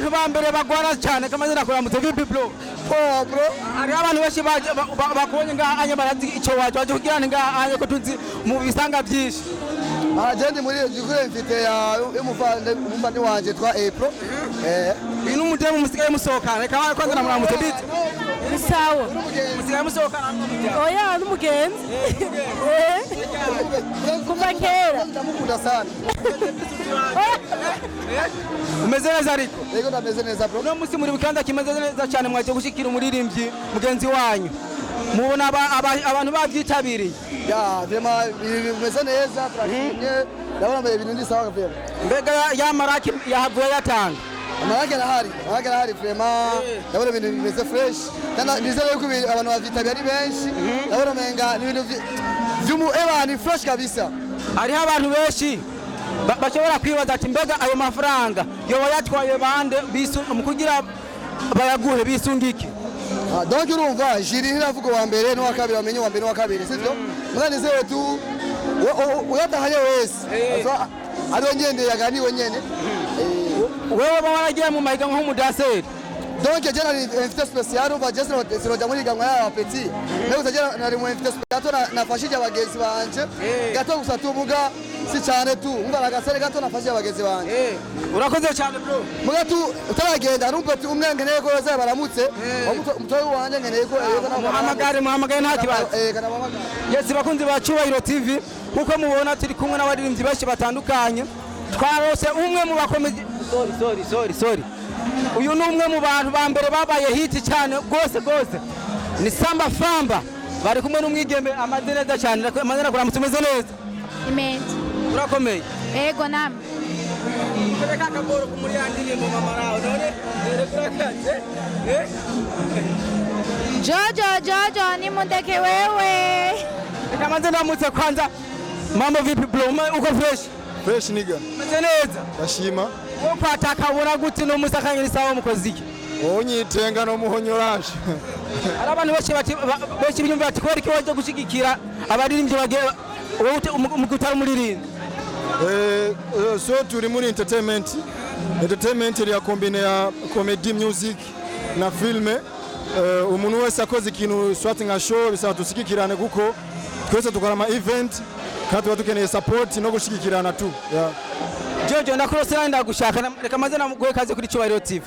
bantu ba mbere bagwara cyane. Kamazina kuramutse, vipi bro? Poa bro. Hariho abantu benshi bakubonye ngaha anye, barazi ico waje waje kugira ni ngaha anye ko tuzi mu bisanga byinshi. Ah, je ndi muri kuri invité ya y'umuvandi wanje twa April. Uyu ni umudemu musigaye musohokana. Reka kwanza namuramutse, bite? Sawa. Musigaye musohokana? Oya, n'umugenzi. Kuva kera. Ndamukunda sana. Umeze neza ariko? Yego, ndameze neza bro. Uno munsi muri bukanda kimeze neza cyane, mwaje gushikira umuririmbyi mugenzi wanyu. Mubona abantu babyitabiriye? Ya, vraiment bimeze neza, turashimye. Ndabona mbere ibintu ndi sawa vraiment. Mbega ya maraki yahavuye yatanga? Amarake arahari, amarake arahari vraiment. Ndabona ibintu bimeze fresh. Kandi nizere yuko abantu bavyitabiriye ari benshi. Ndabona menga ni ibintu vy'umu eba ni fresh kabisa. Hariho abantu benshi bashobora kwibaza ati: mbega ayo mafaranga yoba yatwaye bande mu kugira bayaguhe bisunga iki? Ah, donc urumva jury ntiravuga uwa mbere n'uwa kabiri, bamenye uwa mbere n'uwa kabiri, sivyo? Muga nizere tu uyatahanye wese ariwe nyene yaganiwe nyene. Wewe uba waragiye mu mahiganwa nk'umudaseri? Donc je nari invité spécial, urumva je sinoja muri higanwa y'aba petit, mais gusa je nari mu invité spécial gato, nafashije abagenzi banje gato gusa tu, muga si cyane tu, umva agasere gato nafashije abagenzi banje. Urakoze cyane bro. Muga tu utaragenda hari umupeti umwe nkeneye ko yoza baramutse, umutoyi wanje nkeneye ko yoza nawe. Muhamagare, muhamagare, nta kibazo. Eh, kana muhamagare. Yes, bakunzi ba Cyubahiro TV, nkuko mubona turi kumwe n'abaririmbyi benshi batandukanye. Twarose umwe mu bakomezi, sorry, sorry, sorry, sorry, uyu ni umwe mu bantu ba mbere babaye hit cyane rwose rwose, ni Samba Famba. Bari kumwe n'umwigeme amaze neza cyane. Amaze kuramutse, umeze neza? Imeze. Urakomeye? Ego, namwe? Reka akaboro kumuri ya ndirimbo mama raho none reka urakaze. Jojo, Jojo, nimundeke wewe. Reka maze ndamutse kwanza. Mambo vipi bro? Uko fresh? Fresh nigga. Umeze neza? Ndashima. Wo kwataka ubona gute no musakanye sawa mukozi iki? Wowe unyitenga no muhonyorashe. Hari abantu benshi bati benshi biyumvira ati kubera iki waje gushigikira abaririmbyi bagiye, wowe utari umuririmbyi? So turi muri entertainment. Entertainment ya combine ya comedy, music na filme. Umuntu wese akoze ikintu swat nka show bisaba dushigikirane, kuko twese dukora ama event kandi tuba dukeneye support no gushigikirana tu. Yeah. Jojo, ndakurosera ndagushaka. Reka maze naguhe kaze kuri Cyubahiro TV.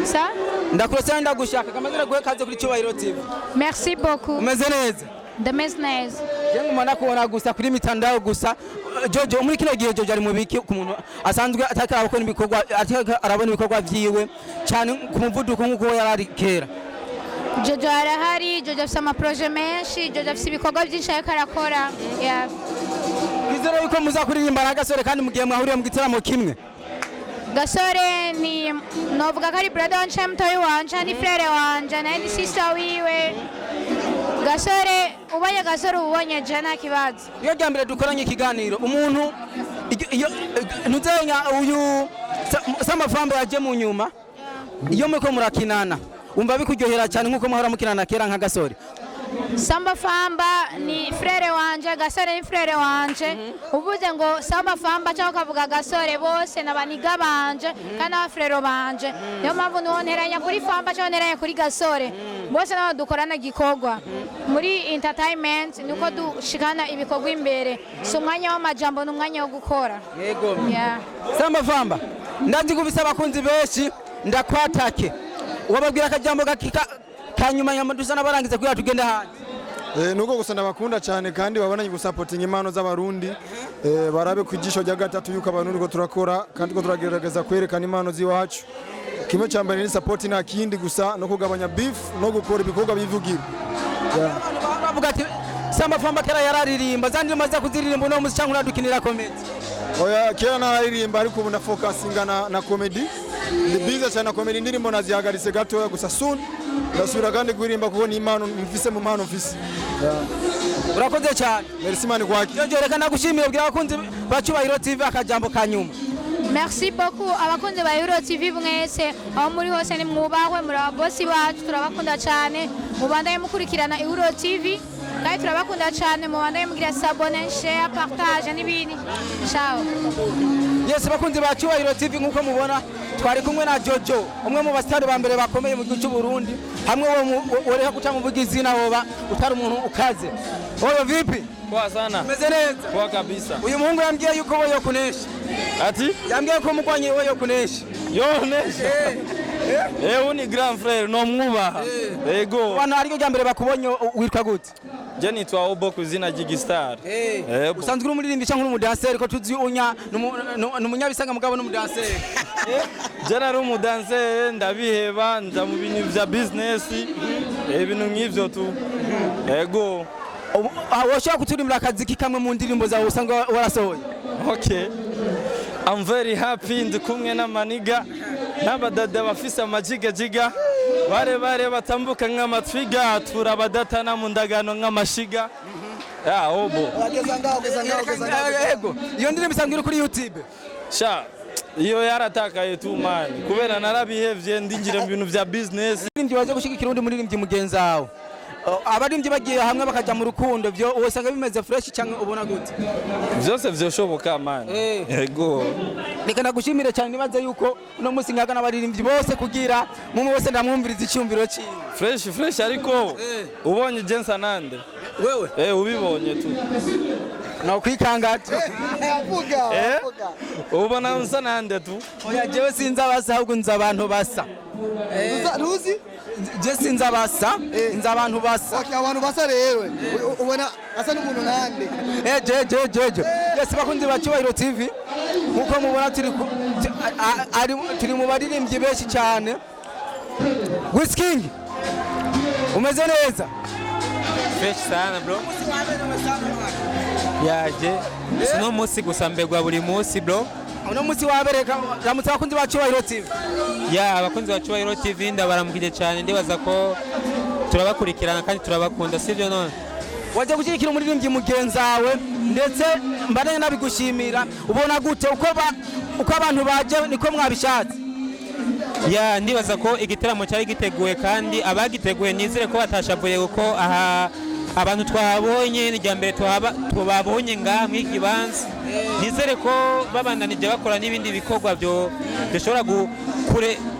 Sa? Ndakurosera ndagushaka, kamaze naguhe kaze kuri Cyubahiro TV. Merci beaucoup. Umeze neza? Ndameze neza. Je nguma nakubona gusa kuri mitandao gusa. Jojo, muri kino gihe Jojo ari mu biki, ku muntu asanzwe atariko arabona ibikorwa, atariko arabona ibikorwa vyiwe cyane ku muvuduko nk'uko yari ari kera? Jojo arahari, Jojo afise ama projets menshi, Jojo afise ibikorwa byinshi ariko arakora. Yeah. Twizere yuko muza kuririmba na Gasore kandi mugihe mwahuriye mu gitaramo kimwe. Gasore ni novuga ko ari brother wanje, mutoyi wanje, ni frère wanje, naye ni sister wiwe. Gasore, ubonye Gasore uba ubonye je, nta kibazo. Iyo rya mbere dukoranye ikiganiro, umuntu iyo ntuzenya uyu Samafamba yaje mu nyuma, iyo muriko murakinana wumva bikuryohera cyane nk'uko muhora mukinana kera nka Gasore? Samba Famba ni frère wanje, Gasore ni frère wanje. Uvuze ngo Samba Famba cyangwa ukavuga Gasore, bose n'abaniga banje kandi n'abafrero banje. Niyo mpamvu niwo nteranya kuri Famba cyangwa nteranya kuri Gasore. Bose nabo dukorana gikorwa. Muri entertainment niko dushikana ibikorwa imbere. Si umwanya w'amajambo, ni umwanya wo gukora. Yego. Yeah. Samba Famba, ndazi ko ufise abakunzi benshi, ndakwatake wababwira akajambo gakika kanyuma nyama dusa n'abarangiza kugira tugende hanze. Nuko gusa ndabakunda cyane kandi babonanye gusapotinga impano z'Abarundi, barabe ku ijisho rya gatatu yuko Abarundi ko turakora kandi ko turagerageza kwerekana impano z'iwacu. Kimwe cya mbere ni support, nta kindi gusa, no kugabanya beef no gukora ibikorwa bivugira. Yeah. Abantu bavuga ati Samba Famba kera yararirimba, za ndirimbo aza kuziririmba uno munsi cyangwa uradukinira comedy? Oya, kera nararirimba ariko ubu ndafokasinga na comedy. Ndi busy cyane na comedy, indirimbo nazihagaritse gatoya gusa, soon ndasubira kandi kuririmba kuko ni impano mfise mu mpano mfise. Yeah. Urakoze cyane. Merci mani kwaki. Jojo, reka ndagushimire, bwira abakunzi ba Cyubahiro TV akajambo kanyuma. Merci beaucoup abakunzi ba Euro TV mwese aho muri hose, ni mwubahwe, muri ababosi bacu, turabakunda cyane. Mubandanye mukurikirana Euro TV. Kandi turabakunda cyane, mubandanye mugira s'abonner, share, partage n'ibindi. Ciao. Yes, bakunzi ba Cyubahiro TV, nk'uko mubona twari kumwe na Jojo, umwe mu basitari ba mbere bakomeye mu gihugu cy'u Burundi, hamwe wo woreka guca mu izina woba utari umuntu ukaze. Oyo, vipi? Poa sana. Umeze neza? Poa kabisa. Uyu muhungu yambwiye yuko we yokunesha. Ati? Yambwiye ko mugwanye we yokunesha. Yo nesha. Eh, uyu ni grand frère no mwubaha. Ego. Abantu ariryo rya mbere bakubonye, witwa gute? Je nitwa Obo ku izina ry'igistar. Ego. Usanzwe uri umuririmbyi cyangwa uri umudanseri? Ko tuzi unya ni umunyabisanga mugabo n'umudanseri. Je nari umudanseri, ndabiheba, nja mu bintu vya business. Ibintu nk'ivyo tu. Ego. Woshobora kuturimbira akaziki kamwe mu ndirimbo zawe usanga warasohoye? Okay. I'm very happy, ndi kumwe n'amaniga n'abadada bafise amajigajiga bare bare batambuka nk'amatwiga, turabadatana mu ndagano nk'amashiga ya Obo. Ugeza ngaho, ugeza ngaho, ugeza ngaho. Ego, iyo ndirimbo isanzwe iri kuri YouTube? Sha, iyo yaratakaye tu man, kubera narabihevye ndinjira mu bintu vya business. Umuririmbyi waje gushyigikira undi muririmbyi mugenzi wawe. Abaririmbyi bagiye hamwe bakajya mu rukundo, byo usanga bimeze fresh cyangwa ubona gute? Vyose vyoshoboka man. Ego. Reka ndagushimire cyane. Nibaze yuko uno munsi nkaga n'abaririmbyi bose kugira mumwe wese ndamwumviriza icyumviro cyiwe. Fresh fresh, ariko ubonye Jensa nande? Wewe? Eh, ubibonye tu. Nakwikangata. Avuga. Avuga. Ubona nsa nande tu? Oya, jewe sinzi abasa, ahubwo nzi abantu basa. Ruzi. Je sinzi abasa, nzi abantu basa. Okay, abantu basa rero, ubona asa n'umuntu nande? Eh, je je je je yes, bakunzi ba Cyubahiro TV, nkuko mubona turi turi mu baririmbyi benshi cyane. Wizking, umeze neza? Fresh sana bro. Yaje. Sino munsi gusa, mbegwa buri munsi bro. Uno munsi wabereka. Ramutse abakunzi ba Cyubahiro TV. Ya, abakunzi ba Cyubahiro TV ndabaramukije cyane. Ndibaza ko turabakurikirana kandi turabakunda, sibyo none? Wajya gushyigikira umuririmbyi mugenzi wawe, ndetse mbane nabigushimira. Ubona gute uko abantu baje, niko mwabishatse? Ya, ndibaza ko igitaramo cyari giteguwe kandi abagiteguye nizere ko batashavuye, kuko aha abantu twahabonye ni irya mbere tubabonye ngaha mw'iki kibanza. Nizere ko babandanije bakora n'ibindi bikorwa byo bishobora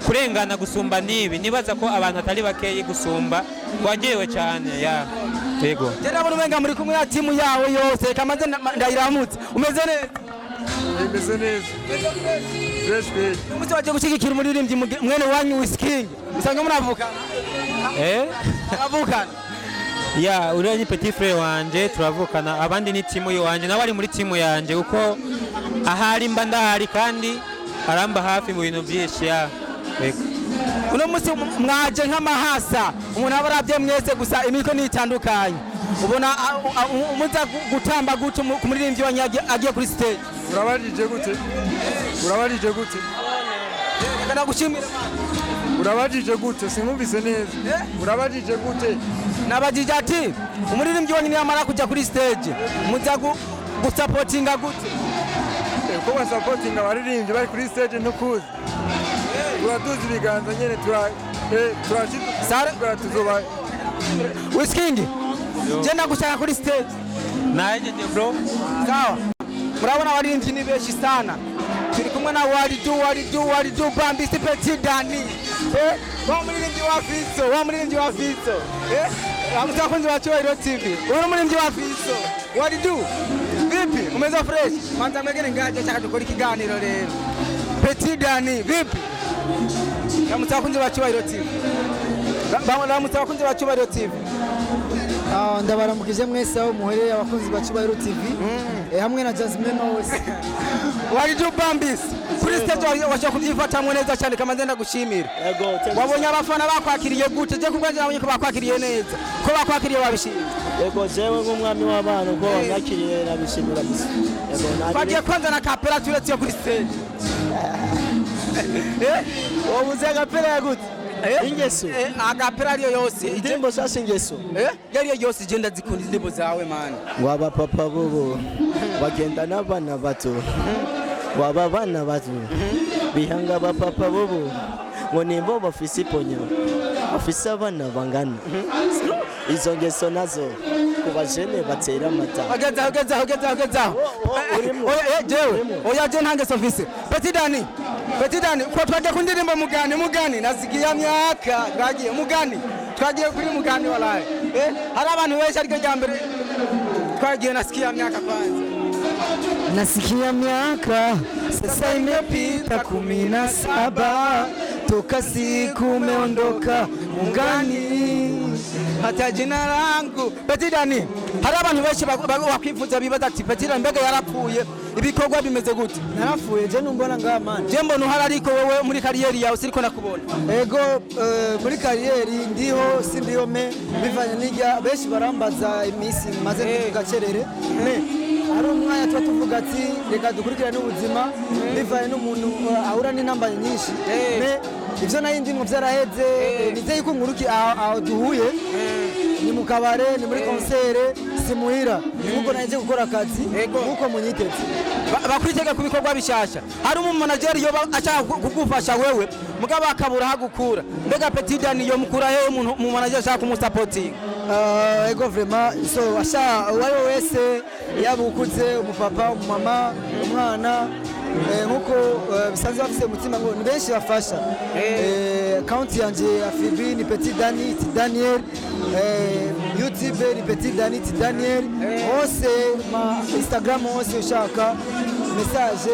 kurengana gusumba n'ibi. Nibaza ko abantu atari bakeyi gusumba twagewe cyane, ya, yego. Njye ndabona umenga muri kumwe na timu yawe yose. Reka maze ndayiramutse. Umeze neza? Imeze neza, fresh fresh. Umunsi waje gushyigikira umuririmbyi mwene wanyu Wizking, usanga muravukana? Eh? Muravukana? Ya, uriya ni petit frère wanje, turavukana. Abandi ni timu yiwanje, nawe ari muri timu yanje, kuko ahari mba ndahari kandi aramba hafi mu bintu byinshi, ya, yego. Uno munsi mwaje nk'amahasa, umuntu aba arabye mwese gusa imitwe ntitandukanye. Ubona muza gutamba gute ku muririmbyi wanyu agiye kuri stage? Urabajije gute? Urabajije gute? Reka ndagushimire. Urabajije gute? Sinumvise neza. Urabajije gute? Nabajije ati umuririmbyi wanyu niyamara kujya kuri stage muza gusapotinga gute? Uko basapotinga abaririmbyi bari kuri stage ntukuzi, turaduza ibiganza nyene, Sare- turashidukura tuzoba. Wizking, je ndagushaka kuri stage. Nahejeje bro. Sawa, murabona abaririmbyi ni benshi sana. Turi kumwe na Waridu, Waridu, Waridu Bambisi, Petit Dani, wa muririmbyi wa Fizo, wa muririmbyi wa Fizo. Ramutse abakunzi ba Cyubahiro TV. Uyu ni umuririmbyi wa Fizo. Waridu, vipi, umeze fresh? Manza mwegere ngaje, shaka dukora ikiganiro rero. Petit Dani, vipi? Ramutse abakunzi ba Cyubahiro TV. Ramutse abakunzi ba Cyubahiro TV. Ah, ndabaramukije mwese aho muherereye, abakunzi ba Cyubahiro TV, hamwe na Jasmine wese. Waridu Bambisi, kuri stage washobora kubyifatamwo neza cyane. Kamanze ndagushimira. Wabonye abafana bakwakiriye gute? Je kubwanjye nabonye ko bakwakiriye neza. Ko bakwakiriye wabishimye? Yego, jewe nk'umwami w'abana, uko wanyakiriye nabishimira gusa. Yego, Twagiye kwanza na kapera turetse yo kuri stage. Wabuze agapera yagute? Eh? Ingeso. Agapera ariyo yose. Indirimbo shasha ingeso. Eh, yariyo yose, je ndazikunda indirimbo zawe man. Ngo abapapa bobo bagenda n'abana bato, waba abana bato bihanga abapapa bobo ngo nimbo bafise iponyo bafise abana bangana, izo ngeso nazo. Ku bajene batera amata. Ogezaho, ogezaho, ogezaho, ogezaho. Oya, jewe oya, je nta ngeso mfise. Petit Dani, Petit Dani, ko twagiye ku ndirimbo mugani, mugani nasigiye myaka, twagiye mugani, twagiye kuri mugani. Walayi, hari abantu benshi, ariko rya mbere twagiye nasikia myaka kwanza. Nasikia miaka sasa imepita 17 toka siku umeondoka mugani. Hata jina langu. Petit Dani, hari abantu benshi bakwifuza, bibaza ati: "Petit Dani mbega yarapfuye? Ibikorwa bimeze gute?" Narapfuye je? Numbona ngaha, man. Je mbona uhari, ariko wewe muri carrière yawe siriko nakubona. Ego, muri carrière ndiho, sindiho, mais bivanye n'ijya benshi barambaza iminsi maze mu gacerere. Mais hari umwanya tuba tuvuga ati reka dukurikirane ubuzima, bivanye n'umuntu ahura n'intambanye nyinshi. Mais ivyo nayo ndimwo vyaraheze. Nizeye yuko nkuruki aho duhuye ni mu kabare, ni muri concert, si muhira, nkuko naje gukora akazi nkuko munyiteze. Bakwitega ku bikorwa bishasha. Hari umumanageri yoba ashaka kugufasha wewe, mugabo akabura hagukura. Mbega Petit Dani yo mukura hehe, umuntu mu manager ashaka kumusapotinga? Ego, vraiment, so asha uwari we wese, yaba ukuze, umupapa, umumama, umwana, nkuko bisanzwe bafise umutima ngo ni benshi bafasha. Account yanje ya FB ni Petit Dani T Daniel, YouTube ni Petit Dani T Daniel, hose ma Instagram hose, ushaka message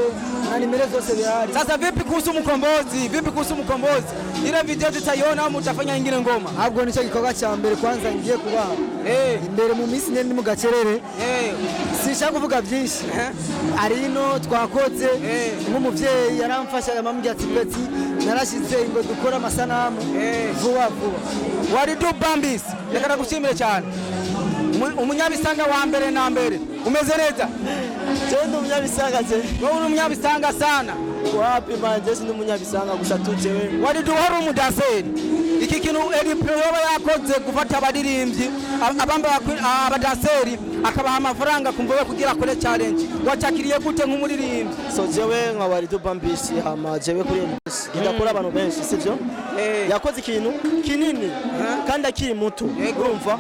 na nimero zose birahari. Sasa vipi kuhusu mkombozi? Vipi kuhusu mkombozi? Ile video tutaiona au mutafanya ingine ngoma? Ahubwo nicyo gikorwa cya mbere kwanza ngiye kubaha imbere mu minsi ndi mu gacerere. Sinshaka kuvuga byinshi, ari ino twakoze nk'umubyeyi yaramfasha, yamambwiye ati: "Petit, narashize ngo dukore amasanamu vuba vuba." Waridu Bambis, reka nagushimire cyane. Umunyabisanga wa mbere na mbere, umeze neza? Je ndi umunyabisanga je. Wowe uri umunyabisanga sana. Wapi man, je sindi umunyabisanga, gusa tu jewe. Waridu, wari umudanseri. Iki kintu Eripro yoba yakoze, gufata abaririmbyi abamba abadanseri akabaha amafaranga kumva we kugira akore challenge, wacakiriye gute nk'umuririmbyi? So jewe nka Waridu Bambisi, hama jewe kuri NBC ndakora abantu benshi, sivyo? Yakoze ikintu kinini kandi akiri muto, urumva?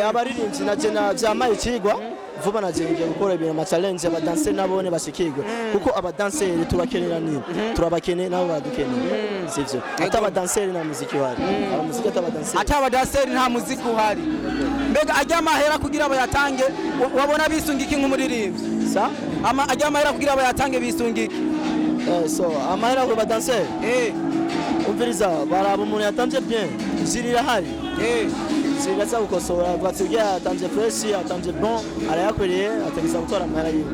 Abaririmbyi naje vyamaye ikigwa vuba, naje ngiye gukora ibintu ama challenge, abadanseri nabone bashikirwe, kuko abadanseri tubakenera, nini turabakeneye, nabo baradukeneye, sivyo? Ata abadanseri nta muziki uhari, aba muziki ata abadanseri. Ata abadanseri nta muziki uhari. Mbega ajya amahera kugira bayatange, wabona bisunga iki nk'umuririmbyi? Sa Ama ajya amahera kugira bayatange bisunga iki? So amahera ku badanseri, umviriza, baraba umuntu yatamvye bien, jury irahari, jury iraza gukosora, avuga ati ugiye yatamvye fresh, yatamvye bon, arayakoreye, ategeza gutora amahera yiwe.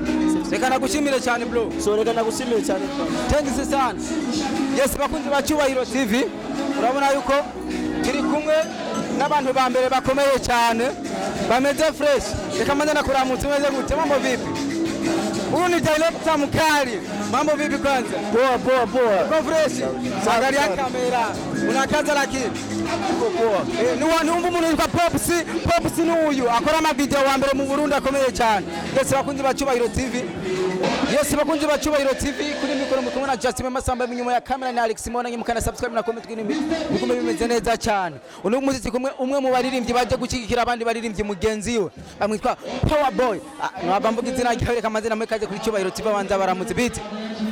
Reka nagushimire cyane, bro. So reka nagushimire cyane. Thanks sana. Yes, bakunzi ba Cyubahiro TV, urabona yuko turi kumwe n'abantu ba mbere bakomeye cyane, bameze fresh. Reka mbanze nakuramutse, umeze gute? Mambo vipi? Huyu ni director mkali. Mambo vipi kwanza? Poa poa poa. Uko fresh? Angalia kamera. Unakaza lakini. Uko poa. Ni umuntu yitwa Popsi. Popsi ni uyu akora amavideo wa mbere mu Burundi akomeye cyane. Yes, bakunzi ba Cyubahiro TV. Yes, bakunzi ba Cyubahiro TV, kuri mikoro muri kumwe na Justin Masamba, inyuma ya kamera ni Alex Mona. Mukana subscribe na comment kugira bigume bimeze neza cyane. Uno munsi kumwe umwe mu baririmbyi baje gushyigikira abandi baririmbyi mugenzi we bamwitwa Power Boy. Mwaba mvuga izina ryawe, reka amazina mwe kaje kuri Cyubahiro TV abanza baramutse bite.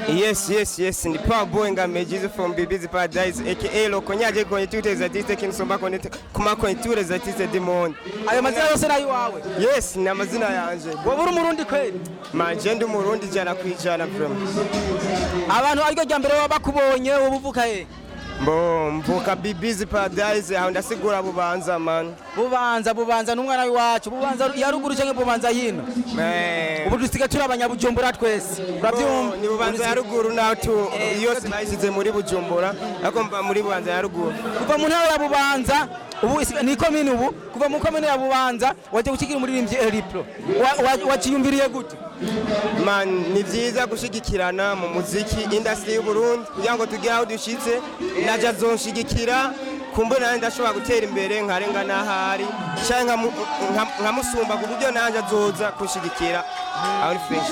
Yes. Ni Power Boy Ngamejizo from BB's Paradise, aka Lokonyaje Konyeture Artiste Kinsomba Konete kuma Konyeture Artiste du monde. Ayo mazina yose nayo wawe? Yes, ni amazina yanje. Wowe uri umurundi kweli? Manje ndi umurundi 100% from. Abantu ariko rya mbere baba bakubonye, wowe uvuka he? Mbo mvuka BB's Paradise, aho ndasigura Bubanza, man. Bubanza, Bubanza n'umwana w'iwacu. Bubanza ya ruguru canke Bubanza yino? Man. Ubu dusigaye turi abanyabujumbura twese, urabyumva? Ni Bubanza ya ruguru, naho tu yose bayisize muri Bujumbura, ariko mva muri Bubanza ya ruguru. Kuva mu ntara ya Bubanza, ubu ni komine, ubu kuva mu komine ya Bubanza waje gushyigikira umuririmbyi Eripro, waciyumviriye gute? Man, ni vyiza gushigikirana mu muziki industry y'u Burundi kugira ngo tugere aho dushitse. Naje azonshigikira, kumbura nanjye ndashobora gutera imbere nkarenga n'ahari canke nkamusumba, ku buryo nanjye azoza kunshigikira, aho ni fresh.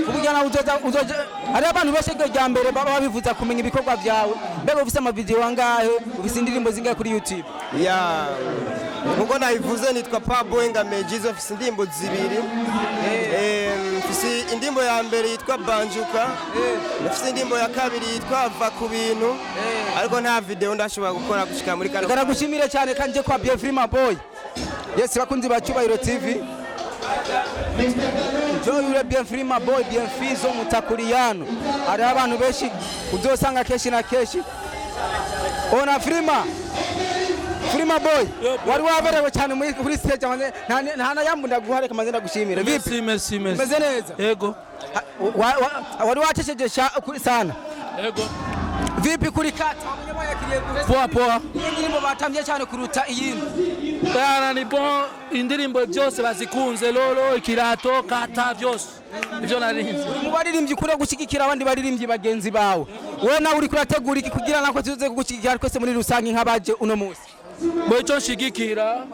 Ku buryo nawe uzoza. Hariho abantu benshi iryo rya mbere baba babifuza kumenya ibikorwa byawe. Mbega ufise amavideo angahe? Ufise indirimbo zingahe kuri YouTube? Ya. Nkuko nabivuze, nitwa Pablo Ngamejizo, mfise indirimbo zibiri. Mfise indirimbo ya mbere yitwa Banjuka, mfise indirimbo ya kabiri yitwa Va ku bintu, ariko nta video ndashobora gukora gushika muri kano. Reka nagushimire cyane kandi nje kwa Bienfrima Boy. Yes, bakunzi ba Cyubahiro TV, Joy ure Bienfrima Boy, Bienfizo Mutakuriyano. Hariho abantu benshi uzosanga kenshi na kenshi. Ona Frima, Frima Boy, wari waberewe cyane muri kuri stage amaze nta na yambu ndaguha, reka maze ndagushimire. Vipi? Merci, merci, merci. Umeze neza? Yego. Wari waceceje sana. Yego. Vipi kuri kata? Poa poa. Iyi ndirimbo batamvye cyane kuruta iyindi. Bana, ni bon, indirimbo byose bazikunze, lolo, ikirato, kata, byose. Ivyo narinzi. Mu baririmbyi ukunda gushyigikira abandi baririmbyi bagenzi bawe, wowe nawe uriko urategura iki kugira nako tuze kugushyigikira twese muri rusange nk'abaje uno munsi? Bo, icyo nshigikira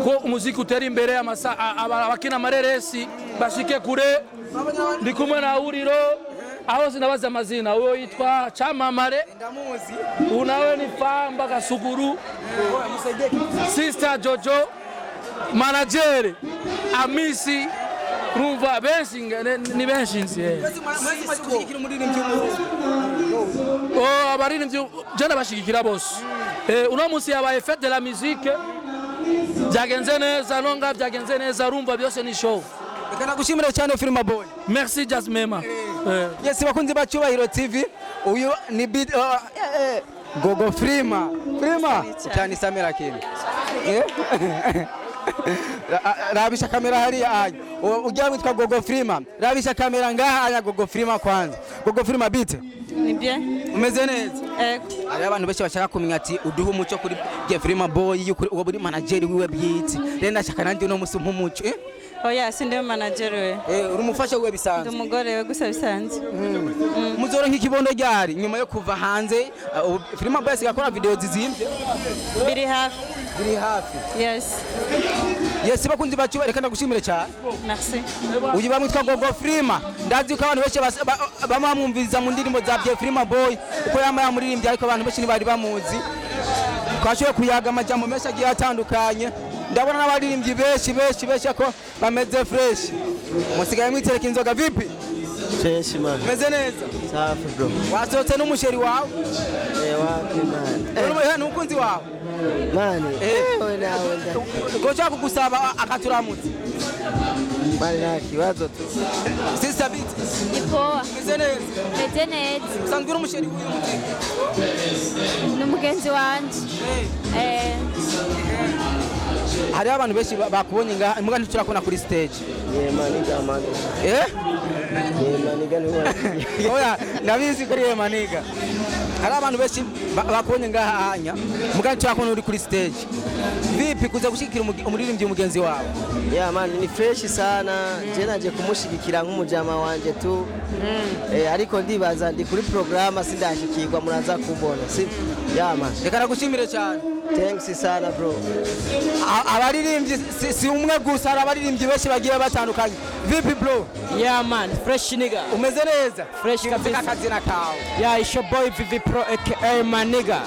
ko umuziki utera imbere, abakina amareresi bashike kure. Ndi kumwe na Uriro, aho sinabaza amazina, uwo yitwa Camamare, unawe ni Famba Gasuguru, Sister Jojo, manager Amisi, urumva benshi ni benshi nzi. Oh, abaririmbyi je ndabashigikira bose. Uno munsi yabaye fête de la musique, byagenze neza, nonga byagenze neza, urumva byose ni show. Reka nagushimire cyane, Firma Boy. Merci, Jasmema. Yes, bakunzi ba Cyubahiro TV, uyu ni bid Gogo Frima. Frima utanisamera kintu. Eh? Rabisha kamera hariya anya. Ujya witwa Gogo Frima. Rabisha kamera ngaha anya Gogo Frima kwanza. Gogo Frima, bite? Ni bien. Umeze neza? Ego. Hariho abantu benshi bashaka kumenya ati uduhe umuco kuri Frima Boy, yuko uwo buri manager wiwe bwite. Rero ndashaka nanjye uno musi umpe umuco. Eh? Oya, sindi manager we. Eh, uri umufasha wiwe bisanzwe. Ndi umugore we gusa bisanzwe. Muzoro nk'ikibondo ryari nyuma yo kuva hanze, Frima Boy asigaye akora video zizimvye. Biri hafi. Biri hafi. Yes. Yes, bakunzi bacu, reka ndagushimire cyane. Merci. Uyu bamwitwa Gogo Frima. Ndazi ko abantu benshi bamwe bamwumviriza mu ndirimbo za Frima Boy uko yama yamuririmbye, ariko abantu benshi ntibari bamuzi. Twashoboye kuyaga amajambo menshi agiye atandukanye. Ndabona n'abaririmbyi benshi benshi benshi ko bameze fresh. Musigaye mwitereka inzoga, vipi? Fresh, man. Meze neza? Safi, bro. Wasohotse n'umusheri wawe? Eh, wapi, man. Eh, n'umukunzi wawe? Man. Eh. Wewe nawe nda. Ko nshaka kugusaba akaturamutse. Man, nta kibazo tu. Sister, bite? Ni poa. Meze neza? Meze neza. Usanzwe uri umusheri w'uyu mutike? Ni umugenzi wanje. Eh. Hariho abantu benshi bakubonye ngaha, muga ntiturakubona kuri stage. Yeah, maniga, man. Eh? Yeah, maniga ni wa. Oya, ndabizi kuri ye maniga. Hari abantu benshi bakubonye ngaha anya, muga ntiturakubona uri kuri stage. Vipi kuza gushyigikira umuririmbyi mugenzi wawe? Yeah, man, ni fresh sana. Je naje kumushigikira nk'umujama wanje tu. Ariko ndibaza ndi kuri programa, sindashikirwa, muraza kumbona. Si? Yeah, man. Reka nagushimire cyane. Thanks sana, bro. Abaririmbyi si umwe gusa, hari abaririmbyi benshi bagiye batandukanye. Vipi, bro? Yeah, man, fresh nigga. Umeze neza? Fresh kabisa. Akazina kawe? Yeah, it's your boy VV Pro aka my nigga.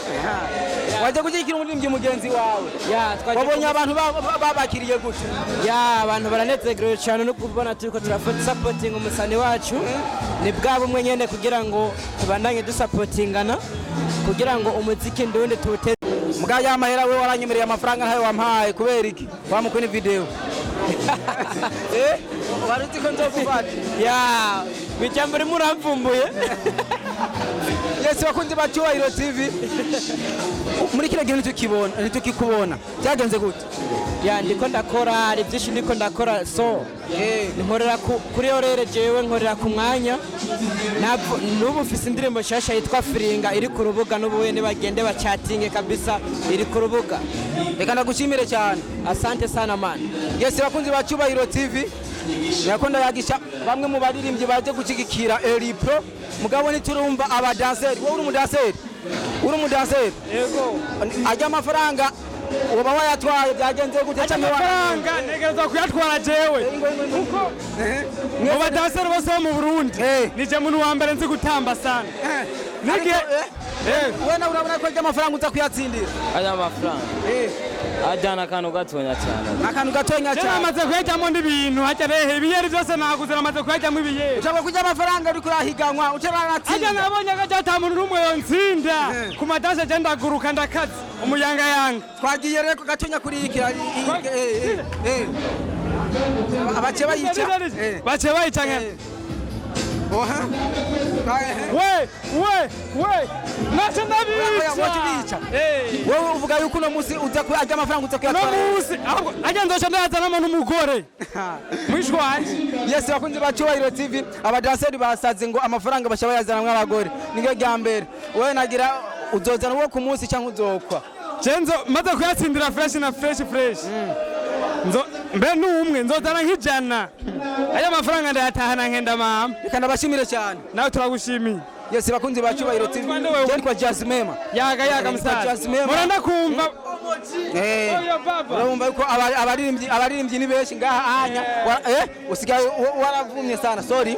Waje gushyigikira umuririmbyi mugenzi wawe. Yeah, twaje Wabonye abantu babakiriye gute? Yeah, abantu baranezerewe cyane no kubona turiko turafata supporting umusani wacu. Ni bwa bumwe nyene kugira ngo tubandanye dusapotingana kugira ngo umuziki ndundi tuwuteze. Muga ya mahera, we waranyemereye amafaranga ntayo wampaye, kubera iki? Wamukwe ni video. Eh? Wari uzi ko nzokufata? Yeah, bijambo rimwe uramvumbuye. Yes, bakunzi ba Cyubahiro TV. Muri kino gihe ntitukibona, ntitukikubona. Byagenze gute? Ya, ndiko ndakora, hari byinshi ndiko ndakora, so nkorera kuri orere, jewe nkorera ku mwanya. N'ubu mfise indirimbo nshasha yitwa Firinga iri ku rubuga n'ubu, nibagende bacatinge kabisa, iri ku rubuga. Reka ndagushimire cyane. Asante sana, man. Yes, bakunzi ba Cyubahiro TV. Nako ndayagisha bamwe mu baririmbyi baje gushyigikira Elipro, mugabo ntiturumva abadanseri. Wowe uri umudanseri? Uri umudanseri? Yego. Ajya amafaranga uba wayatwaye, byagenze gute? Ajya amafaranga ntegerezwa kuyatwara jewe, kuko mu badanseri bose bo mu Burundi nije muntu wa mbere nzi gutamba sana. N'igihe We nawe urabona ko ajya amafaranga uza kuyatsindira? Aya mafaranga ajyana akantu gatonya cyane. Akantu gatonya Je cyane. namaze kuyajyamo n'ibintu hajya rehe, ibiyeri byose naguze, namaze kuyajyamo ibiyeri. Ushobora kurya amafaranga uriko urahiganwa ucaranatsinda. Ajya nabonye ko ata muntu n'umwe yonsinda ku madashe, je ndaguruka ndakaze umuyangayanga. Twagiye rero gatonya kuri iki abace bayica. Bace bayica nka we we we nace ndabica. Wowe uvuga yuko uno munsi uza ajya amafaranga uza Uno kuyatwara? munsi ahubwo ajya nzoca ndayazanamo n'umugore mwishwa wanje. Yes, bakunzi ba Cyubahiro TV, abadanseri basaze ngo amafaranga basha bayazanamwo abagore. Niryo rya mbere. Wowe nagira uzozana uwo ku munsi cyangwa uzokwa? Jenzo maze kuyatsindira fresh na fresh fresh, nzo mbe n'umwe nzozana nk'ijana, aya mafaranga ndayatahana nkenda mama. Reka ndabashimire cyane. Nawe turagushimiye. Yes, bakunzi ba Cyubahiro TV, je nitwa Jasmema. Yaga yaga musaza. Jasmema. Mura ndakumva. Urumva yuko abaririmbyi ni benshi ngaha anya. Usigaye waravumye sana, sorry.